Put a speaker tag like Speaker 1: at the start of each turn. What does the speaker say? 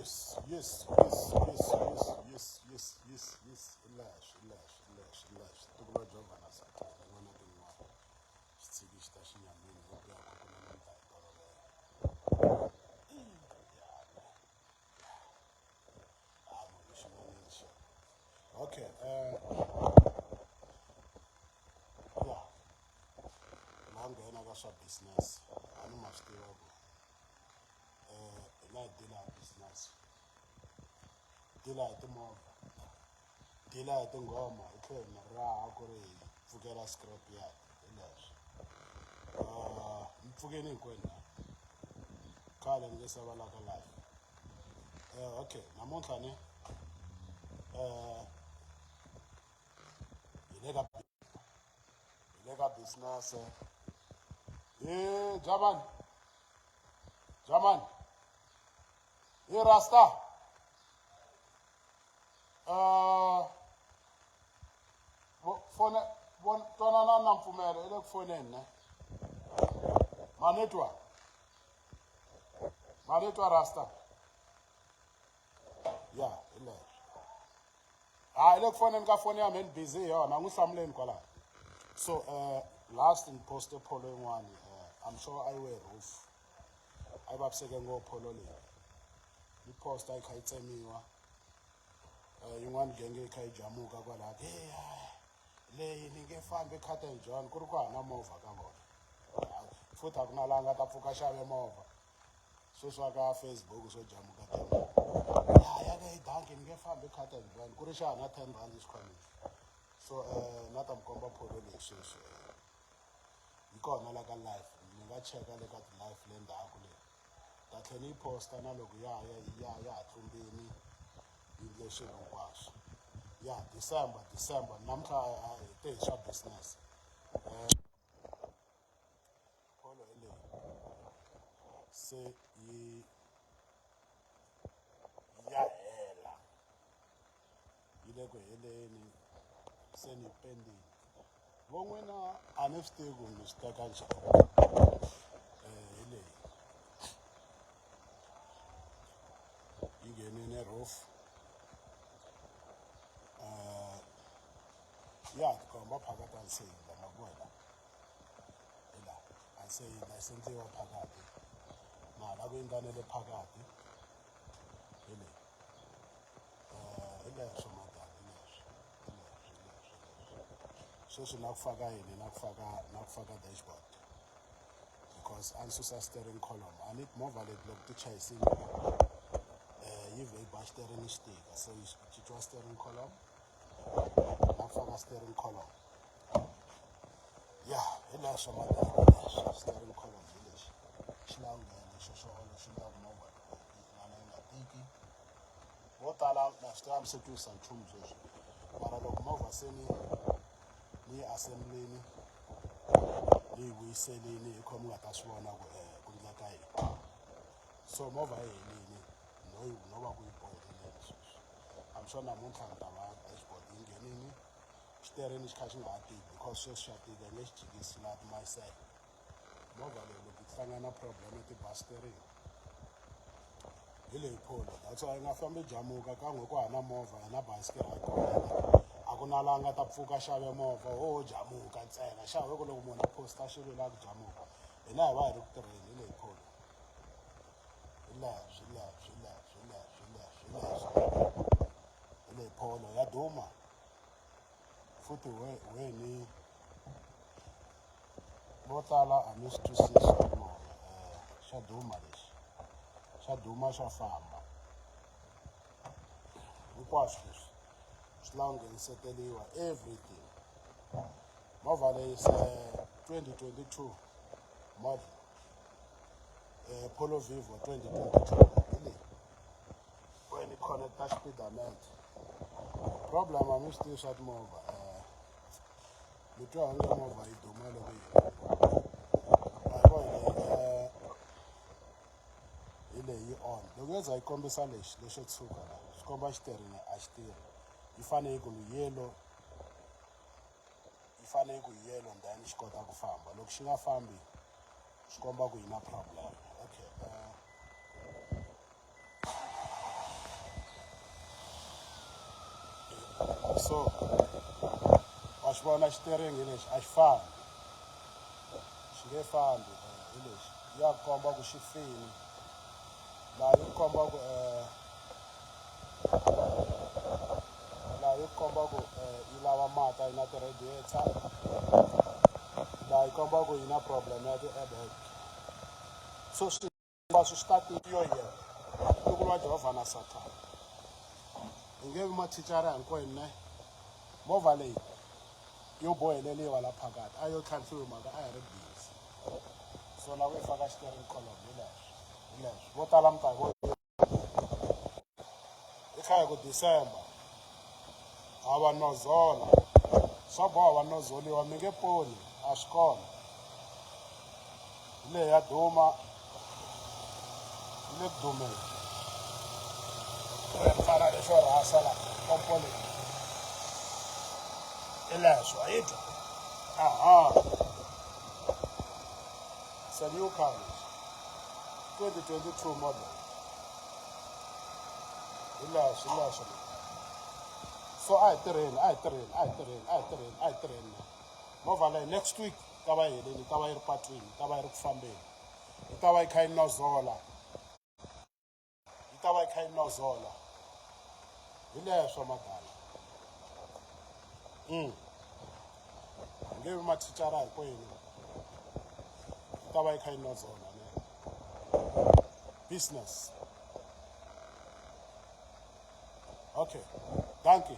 Speaker 1: Yes, yes, yes, yes, yes, yes, yes, yes, yes. I leswo, i leswo, i leswo, i leswo. Ntukulu wa Jehovha na Sathana, tin'wana na tin'wana. Xitshiki xi ta xinyamini loko ya ku kunene mi ta yi tolovela. Ya, munhu xin'wana xi. Okay, ya. La nghena ka swa business, a ni ma swi tiva ku hi la hi deal hi business deal hi timovha deal hi tinghoma hi tlhela hi raha ku ri hi pfukela scrap yard hi leswo mi pfukeni hinkwenu na khale ni nge se va la ka live okay namuntlha ni hi le ka hi le ka business hi jamani jamani hi rasta fone twanana na mpfumelo i le ku foneni ne manetwa manetwa rasta ya hi leswo ha hi le ku foneni ka foni ya mheni busy hi yona n'wi hlamuleni kwalaho so last ni poste polo yin'wani I'm sure a yi we roof a yi vaviseke ngopfu polo leyi yi posta yi kha yi tsemiwa yin'wani genge yi kha yi jamuka kwalaho hey leyi ni nge fambi cut and join ku ri ku hana movha ka vona futhi a ku na laha nga ta pfuka xave movha sweswi ka Facebook swo jamuka ya ya leyi danki ni nge fambi cut and join ku ri xa na 10 rand xikhwameni so na ta mi komba pholo leyi sweswi yi kona la ka live mi nga cheka le ka ti-live le ndzhaku le ta tlhela ni yi posta na loko ya ya ya ya ha tlumbini yi endle swilo hinkwaswo ya December December namuntlha hi te hi swa business pholo hi leyi se yi ya hela yi le ku heleni se ni pendini vo n'wina a ni swi tivi ku mi swi teka njhani hi leyi yi nghenile roof ya tikomba phakathi a ni se yindla ma ku wena hi la a ni se yindla yi se ndliwa phakathi na hala ku yindlanele phakathi hi leyi hi leswo madala hi leswo hi leswo hi leswo hi leswo sweswi na ku faka yini na ku faka na ku faka dashboard because a ni susa steering column a ni movha leti loko ti chayisile yi vhe yi ba xiterini xi tika se yi cinciwa steering column na ku faka steering column ya hi leswo madala hi leswo steering column hi lexi xi la nghena xo xo xi endla ku movha yi nga tiki vo tala na swi tiva mi se twisisa nchumu sweswi mara loko movha se ni ni yi assemblini ni yi vuyiselini hi kho mi nga ta swi vona ku ku endleka yini so movha yi helini no yi no va ku yi boheleleni sweswi I'm sure namuntlha ni ta va dashboard yi nghenini xiterini xi kha xi nga ha tiki because sweswi xa tika nge xi jikisi la timayisele movha leyi loko yi hlangana problem ti ba steering hi leyi pholo that's why yi nga fambi jamuka kan'we ku hana movha hina basikiri a yi kona a ku na laha nga ta pfuka xave movha ho jamuka ntsena xave ku loko munhu a posta xilo la ku jamuka hina hi va hi ri ku tirheni hi leyi pholo hi leswi hi leswi hi leswi hi leswi hi leswi hi leswi hi leyi pholo ya duma futhi weni vo tala a mi swi twisisi timovha xa duma lexi xa duma xa famba hinkwaswo leswi swi lava ngheniseteliwa everything movha leyi se 2022 model Polo Vivo 2022 hi leyi when connecta speedometer problem a mi swi tivi swa timovha mi twa onge movha yi duma loko yi a hi vona hi leyi yi on loko yo za yi kombisa lexi lexo tshuka la swi komba xiterini a xi tirhi yi fanele yi ku yellow yi fanele yi ku yellow then xi kota ku famba loko xi nga fambi swi komba ku yi na problem okay So wa xi vona xiteringi lexi a xi fambi, xi nge fambi hi lexi ya komba ku xi fini laha yi komba ku laha yi komba ku yi lava mati a yi na ti-radiator laha yi komba ku yi na problem ya ti-airbag so swi hinkwaswo swi ta yo yena ntukulu wa Jehovha na Sathana hi nge vi mathicara hinkwenu ne movha leyi yo boheleliwa la phakathi a yo tlhantlhiwi mhaka a hi ri busy so la ku yi faka steering column hi leswo hi leswo vo tala mi ta vo i kha hi ku December ha va nozola swa boha va nozoliwa mi nge poni a swi kona hi leyi ya duma yi le ku dumeni pfala lexo rhasa la pompo leyi hi leswo a yi twa aha it's a new car 2022 model hi leswo hi leswo so a hi tirheni a hi tirheni a hi tirheni a hi tirheni a hi tirheni movha leyi next week ta va yi heleni ta va yi ri patwini ta va yi ri ku fambeni yi ta va yi kha yi nozola yi ta va yi kha yi nozola hi leswo madala hi nge vi mathicara hinkwenu yi ta va yi kha yi nozola ne business okay dankie.